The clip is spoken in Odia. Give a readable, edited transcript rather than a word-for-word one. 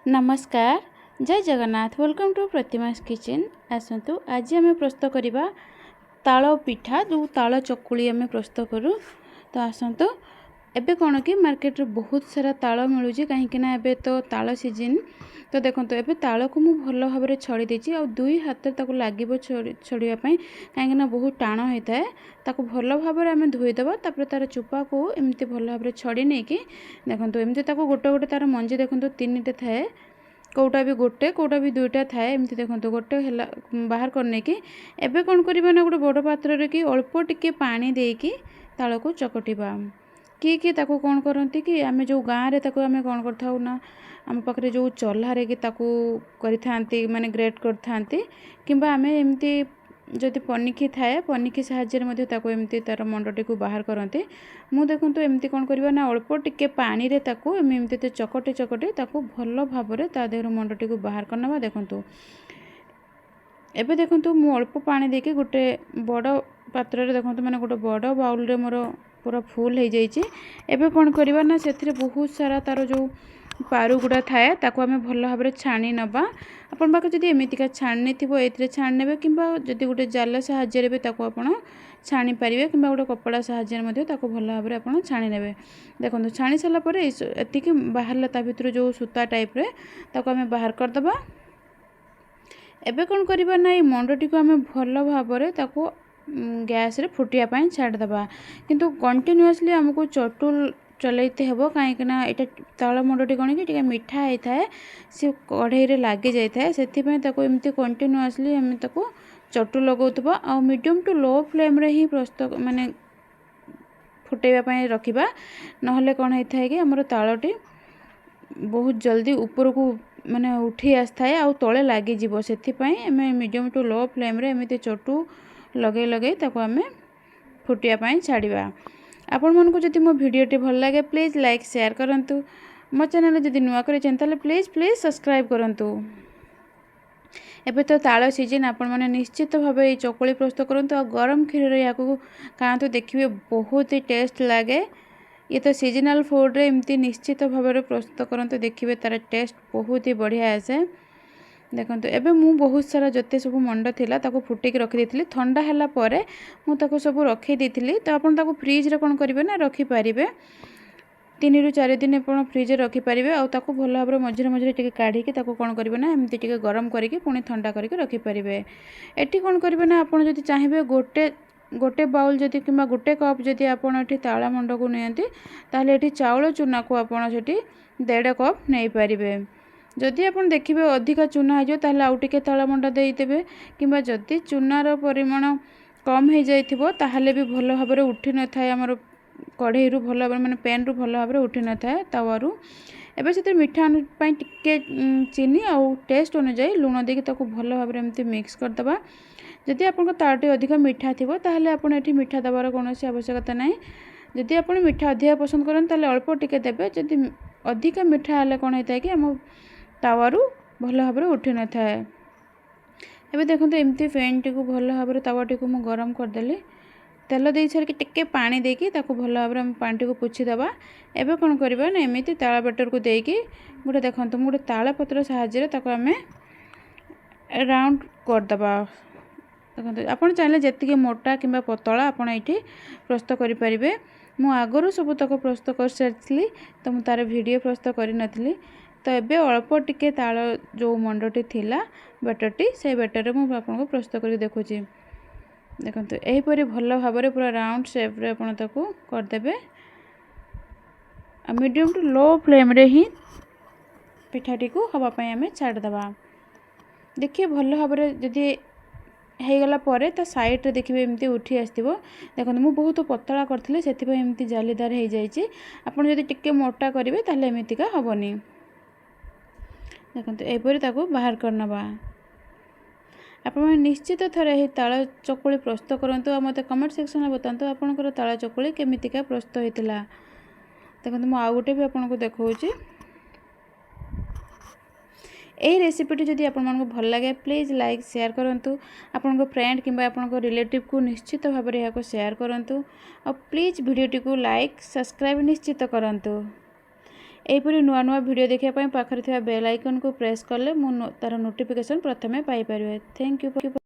ନମସ୍କାର, ଜୟ Jagannath. Welcome to Pratima's Kitchen। ଆସନ୍ତୁ, ଆଜି ଆମେ ପ୍ରସ୍ତୁତ କରିବା ତାଳ ପିଠା, ଯେଉଁ ତାଳ ଚକୁଳି ଆମେ ପ୍ରସ୍ତୁତ କରୁ। ତ ଆସନ୍ତୁ, ଏବେ କ'ଣ କି ମାର୍କେଟରେ ବହୁତ ସାରା ତାଳ ମିଳୁଛି, କାହିଁକି ନା ଏବେ ତ ତାଳ ସିଜିନ୍। ତ ଦେଖନ୍ତୁ, ଏବେ ତାଳକୁ ମୁଁ ଭଲ ଭାବରେ ଛଡ଼େଇ ଦେଇଛି ଆଉ ଦୁଇ ହାତରେ ତାକୁ ଲାଗିବ ଛଡ଼ିବା ପାଇଁ, କାହିଁକିନା ବହୁତ ଟାଣ ହେଇଥାଏ। ତାକୁ ଭଲ ଭାବରେ ଆମେ ଧୋଇଦେବା। ତାପରେ ତା'ର ଚୋପାକୁ ଏମିତି ଭଲ ଭାବରେ ଛଡ଼େଇ ନେଇକି, ଦେଖନ୍ତୁ, ଏମିତି ତାକୁ ଗୋଟେ ଗୋଟେ ତା'ର ମଞ୍ଜି ଦେଖନ୍ତୁ ତିନିଟା ଥାଏ, କେଉଁଟା ବି ଗୋଟେ, କେଉଁଟା ବି ଦୁଇଟା ଥାଏ। ଏମିତି ଦେଖନ୍ତୁ, ଗୋଟେ ହେଲା ବାହାର କରିନେଇକି ଏବେ କ'ଣ କରିବା ନା ଗୋଟେ ବଡ଼ ପାତ୍ରରେ କି ଅଳ୍ପ ଟିକେ ପାଣି ଦେଇକି ତାଳକୁ ଚକଟିବା। କିଏ କିଏ ତାକୁ କ'ଣ କରନ୍ତି କି, ଆମେ ଯେଉଁ ଗାଁରେ ତାକୁ ଆମେ କ'ଣ କରିଥାଉ ନା ଆମ ପାଖରେ ଯେଉଁ ଚଲାରେ କି ତାକୁ କରିଥାନ୍ତି, ମାନେ ଗ୍ରେଟ୍ କରିଥାନ୍ତି, କିମ୍ବା ଆମେ ଏମିତି ଯଦି ପନିକି ଥାଏ, ପନିକି ସାହାଯ୍ୟରେ ମଧ୍ୟ ତାକୁ ଏମିତି ତା'ର ମଣ୍ଡଟିକୁ ବାହାର କରନ୍ତି। ମୁଁ ଦେଖନ୍ତୁ, ଏମିତି କ'ଣ କରିବା ନା ଅଳ୍ପ ଟିକେ ପାଣିରେ ତାକୁ ଆମେ ଏମିତି ଚକଟି ଚକଟି ତାକୁ ଭଲ ଭାବରେ ତା ଦେହରୁ ମଣ୍ଡଟିକୁ ବାହାର କରିନେବା। ଦେଖନ୍ତୁ, ଏବେ ଦେଖନ୍ତୁ, ମୁଁ ଅଳ୍ପ ପାଣି ଦେଇକି ଗୋଟେ ବଡ଼ ପାତ୍ରରେ, ଦେଖନ୍ତୁ, ମାନେ ଗୋଟେ ବଡ଼ ବାଉଲରେ ମୋର ପୁରା ଫୁଲ୍ ହେଇଯାଇଛି। ଏବେ କ'ଣ କରିବା ନା ସେଥିରେ ବହୁତ ସାରା ତା'ର ଯେଉଁ ପାରୁଗୁଡ଼ା ଥାଏ, ତାକୁ ଆମେ ଭଲ ଭାବରେ ଛାଣି ନେବା। ଆପଣଙ୍କ ପାଖରେ ଯଦି ଏମିତିକା ଛାଣିନି ଥିବ, ଏଇଥିରେ ଛାଣି ନେବେ, କିମ୍ବା ଯଦି ଗୋଟେ ଜାଲ ସାହାଯ୍ୟରେ ବି ତାକୁ ଆପଣ ଛାଣି ପାରିବେ, କିମ୍ବା ଗୋଟେ କପଡ଼ା ସାହାଯ୍ୟରେ ମଧ୍ୟ ତାକୁ ଭଲ ଭାବରେ ଆପଣ ଛାଣି ନେବେ। ଦେଖନ୍ତୁ, ଛାଣି ସାରିଲା ପରେ ଏତିକି ବାହାରିଲା। ତା ଭିତରୁ ଯେଉଁ ସୂତା ଟାଇପ୍ରେ, ତାକୁ ଆମେ ବାହାର କରିଦେବା। ଏବେ କ'ଣ କରିବା ନା ଏଇ ମଣ୍ଡଟିକୁ ଆମେ ଭଲ ଭାବରେ ତାକୁ ଗ୍ୟାସ୍ରେ ଫୁଟିବା ପାଇଁ ଛାଡ଼ିଦେବା। କିନ୍ତୁ କଣ୍ଟିନ୍ୟୁଅସଲି ଆମକୁ ଚଟୁ ଚଲେଇତେ ହେବ, କାହିଁକିନା ଏଇଟା ତାଳ ମଣ୍ଡଟି କ'ଣ କି ଟିକେ ମିଠା ହେଇଥାଏ, ସେ କଢ଼େଇରେ ଲାଗି ଯାଇଥାଏ। ସେଥିପାଇଁ ତାକୁ ଏମିତି କଣ୍ଟିନ୍ୟୁଅସଲି ଆମେ ତାକୁ ଚଟୁ ଲଗାଉଥିବା ଆଉ ମିଡ଼ିୟମ୍ ଟୁ ଲୋ ଫ୍ଲେମ୍ରେ ହିଁ ପ୍ରସ୍ତୁତ, ମାନେ ଫୁଟେଇବା ପାଇଁ ରଖିବା। ନହେଲେ କ'ଣ ହେଇଥାଏ କି ଆମର ତାଳଟି ବହୁତ ଜଲ୍ଦି ଉପରକୁ ମାନେ ଉଠି ଆସିଥାଏ ଆଉ ତଳେ ଲାଗିଯିବ। ସେଥିପାଇଁ ଆମେ ମିଡ଼ିୟମ୍ ଟୁ ଲୋ ଫ୍ଲେମ୍ରେ ଏମିତି ଚଟୁ ଲଗେଇ ଲଗେଇ ତାକୁ ଆମେ ଫୁଟିବା ପାଇଁ ଛାଡ଼ିବା। ଆପଣମାନଙ୍କୁ ଯଦି ମୋ ଭିଡ଼ିଓଟି ଭଲ ଲାଗେ, ପ୍ଲିଜ୍ ଲାଇକ୍, ସେୟାର କରନ୍ତୁ। ମୋ ଚ୍ୟାନେଲ୍ ଯଦି ନୂଆ କରିଛନ୍ତି, ତାହେଲେ ପ୍ଲିଜ୍ ପ୍ଲିଜ୍ ସବସ୍କ୍ରାଇବ୍ କରନ୍ତୁ। ଏବେ ତ ତାଳ ସିଜିନ୍, ଆପଣମାନେ ନିଶ୍ଚିତ ଭାବେ ଏଇ ଚକୁଳି ପ୍ରସ୍ତୁତ କରନ୍ତୁ ଆଉ ଗରମ କ୍ଷୀରରେ ଏହାକୁ ଖାଆନ୍ତୁ। ଦେଖିବେ, ବହୁତ ହି ଟେଷ୍ଟ ଲାଗେ। ଇଏ ତ ସିଜନାଲ୍ ଫୁଡ଼୍ରେ ଏମିତି ନିଶ୍ଚିତ ଭାବରେ ପ୍ରସ୍ତୁତ କରନ୍ତୁ, ଦେଖିବେ ତା'ର ଟେଷ୍ଟ ବହୁତ ହି ବଢ଼ିଆ ଆସେ। ଦେଖନ୍ତୁ, ଏବେ ମୁଁ ବହୁତ ସାରା ଯେତେ ସବୁ ମଣ୍ଡ ଥିଲା, ତାକୁ ଫୁଟେଇକି ରଖିଦେଇଥିଲି। ଥଣ୍ଡା ହେଲା ପରେ ମୁଁ ତାକୁ ସବୁ ରଖେଇ ଦେଇଥିଲି। ତ ଆପଣ ତାକୁ ଫ୍ରିଜ୍ରେ କ'ଣ କରିବେ ନା ରଖିପାରିବେ। 3ରୁ 4 ଦିନ ଆପଣ ଫ୍ରିଜ୍ରେ ରଖିପାରିବେ। ଆଉ ତାକୁ ଭଲ ଭାବରେ ମଝିରେ ମଝିରେ ଟିକେ କାଢ଼ିକି ତାକୁ କ'ଣ କରିବେ ନା ଏମିତି ଟିକେ ଗରମ କରିକି ପୁଣି ଥଣ୍ଡା କରିକି ରଖିପାରିବେ। ଏଠି କ'ଣ କରିବେ ନା ଆପଣ ଯଦି ଚାହିଁବେ, ଗୋଟେ ଗୋଟେ ବାଉଲ୍ ଯଦି କିମ୍ବା ଗୋଟେ କପ୍ ଯଦି ଆପଣ ଏଠି ତାଳ ମଣ୍ଡକୁ ନିଅନ୍ତି, ତାହେଲେ ଏଠି ଚାଉଳ ଚୁନାକୁ ଆପଣ ସେଠି ଦେଢ଼ କପ୍ ନେଇପାରିବେ। ଯଦି ଆପଣ ଦେଖିବେ ଅଧିକା ଚୁନା ହେଇଯିବ, ତାହେଲେ ଆଉ ଟିକେ ତାଳ ମଣ୍ଡ ଦେଇଦେବେ, କିମ୍ବା ଯଦି ଚୁନାର ପରିମାଣ କମ୍ ହେଇଯାଇଥିବ, ତାହେଲେ ବି ଭଲ ଭାବରେ ଉଠିନଥାଏ ଆମର କଢ଼େଇରୁ, ଭଲ ଭାବରେ ମାନେ ପ୍ୟାନ୍ରୁ ଭଲ ଭାବରେ ଉଠିନଥାଏ, ତାୱାରୁ। ଏବେ ସେଥିରେ ମିଠା ପାଇଁ ଟିକେ ଚିନି ଆଉ ଟେଷ୍ଟ ଅନୁଯାୟୀ ଲୁଣ ଦେଇକି ତାକୁ ଭଲ ଭାବରେ ଏମିତି ମିକ୍ସ କରିଦେବା। ଯଦି ଆପଣଙ୍କ ତାଳଟି ଅଧିକ ମିଠା ଥିବ, ତାହେଲେ ଆପଣ ଏଠି ମିଠା ଦେବାର କୌଣସି ଆବଶ୍ୟକତା ନାହିଁ। ଯଦି ଆପଣ ମିଠା ଅଧିକା ପସନ୍ଦ କରନ୍ତି, ତାହେଲେ ଅଳ୍ପ ଟିକେ ଦେବେ। ଯଦି ଅଧିକା ମିଠା ହେଲେ କ'ଣ ହେଇଥାଏ କି ଆମ ତାୱାରୁ ଭଲ ଭାବରେ ଉଠିନଥାଏ। ଏବେ ଦେଖନ୍ତୁ, ଏମିତି ପ୍ୟାନ୍ଟିକୁ ଭଲ ଭାବରେ, ତାୱାଟିକୁ ମୁଁ ଗରମ କରିଦେଲି। ତେଲ ଦେଇ ସାରିକି ଟିକେ ପାଣି ଦେଇକି ତାକୁ ଭଲ ଭାବରେ ଆମେ ପାଣିଟିକୁ ପୋଛିଦେବା। ଏବେ କ'ଣ କରିବା ନା ଏମିତି ତାଳ ବେଟରକୁ ଦେଇକି ଗୋଟେ, ଦେଖନ୍ତୁ, ମୁଁ ଗୋଟେ ତାଳ ପତ୍ର ସାହାଯ୍ୟରେ ତାକୁ ଆମେ ରାଉଣ୍ଡ କରିଦେବା। ଦେଖନ୍ତୁ, ଆପଣ ଚାହିଁଲେ ଯେତିକି ମୋଟା କିମ୍ବା ପତଳା ଆପଣ ଏଇଠି ପ୍ରସ୍ତୁତ କରିପାରିବେ। ମୁଁ ଆଗରୁ ସବୁତକ ପ୍ରସ୍ତୁତ କରିସାରିଥିଲି, ତ ମୁଁ ତା'ର ଭିଡ଼ିଓ ପ୍ରସ୍ତୁତ କରିନଥିଲି। ତ ଏବେ ଅଳ୍ପ ଟିକେ ତାଳ ଯେଉଁ ମଣ୍ଡଟି ଥିଲା, ବେଟରଟି, ସେଇ ବେଟରରେ ମୁଁ ଆପଣଙ୍କୁ ପ୍ରସ୍ତୁତ କରିକି ଦେଖୁଛି। ଦେଖନ୍ତୁ, ଏହିପରି ଭଲ ଭାବରେ ପୁରା ରାଉଣ୍ଡ ସେପ୍ରେ ଆପଣ ତାକୁ କରିଦେବେ ଆଉ ମିଡ଼ିୟମ୍ ଟୁ ଲୋ ଫ୍ଲେମ୍ରେ ହିଁ ପିଠାଟିକୁ ହେବା ପାଇଁ ଆମେ ଛାଡ଼ିଦେବା। ଦେଖିବେ, ଭଲ ଭାବରେ ଯଦି ହେଇଗଲା ପରେ ତା ସାଇଡ଼୍ରେ ଦେଖିବେ ଏମିତି ଉଠି ଆସିଥିବ। ଦେଖନ୍ତୁ, ମୁଁ ବହୁତ ପତଳା କରିଥିଲି, ସେଥିପାଇଁ ଏମିତି ଜାଲିଦାର ହେଇଯାଇଛି। ଆପଣ ଯଦି ଟିକେ ମୋଟା କରିବେ, ତାହେଲେ ଏମିତିକା ହେବନି। ଦେଖନ୍ତୁ, ଏହିପରି ତାକୁ ବାହାର କରିନେବା। ଆପଣମାନେ ନିଶ୍ଚିତ ଥରେ ଏହି ତାଳ ଚକୁଳି ପ୍ରସ୍ତୁତ କରନ୍ତୁ ଆଉ ମୋତେ କମେଣ୍ଟ ସେକ୍ସନରେ ବତାନ୍ତୁ ଆପଣଙ୍କର ତାଳ ଚକୁଳି କେମିତିକା ପ୍ରସ୍ତୁତ ହୋଇଥିଲା। ଦେଖନ୍ତୁ, ମୁଁ ଆଉ ଗୋଟେ ବି ଆପଣଙ୍କୁ ଦେଖାଉଛି। ଏହି ରେସିପିଟି ଯଦି ଆପଣମାନଙ୍କୁ ଭଲ ଲାଗେ, ପ୍ଲିଜ୍ ଲାଇକ୍, ସେୟାର କରନ୍ତୁ। ଆପଣଙ୍କ ଫ୍ରେଣ୍ଡ କିମ୍ବା ଆପଣଙ୍କ ରିଲେଟିଭ୍କୁ ନିଶ୍ଚିତ ଭାବରେ ଏହାକୁ ସେୟାର କରନ୍ତୁ ଆଉ ପ୍ଲିଜ୍ ଭିଡ଼ିଓଟିକୁ ଲାଇକ୍, ସବସ୍କ୍ରାଇବ୍ ନିଶ୍ଚିତ କରନ୍ତୁ। ଏହିପରି ନୂଆ ନୂଆ ଭିଡ଼ିଓ ଦେଖିବା ପାଇଁ ପାଖରେ ଥିବା ବେଲ୍ ଆଇକନ୍କୁ ପ୍ରେସ୍ କଲେ ମୁଁ ତା'ର ନୋଟିଫିକେସନ୍ ପ୍ରଥମେ ପାଇପାରିବେ। Thank you.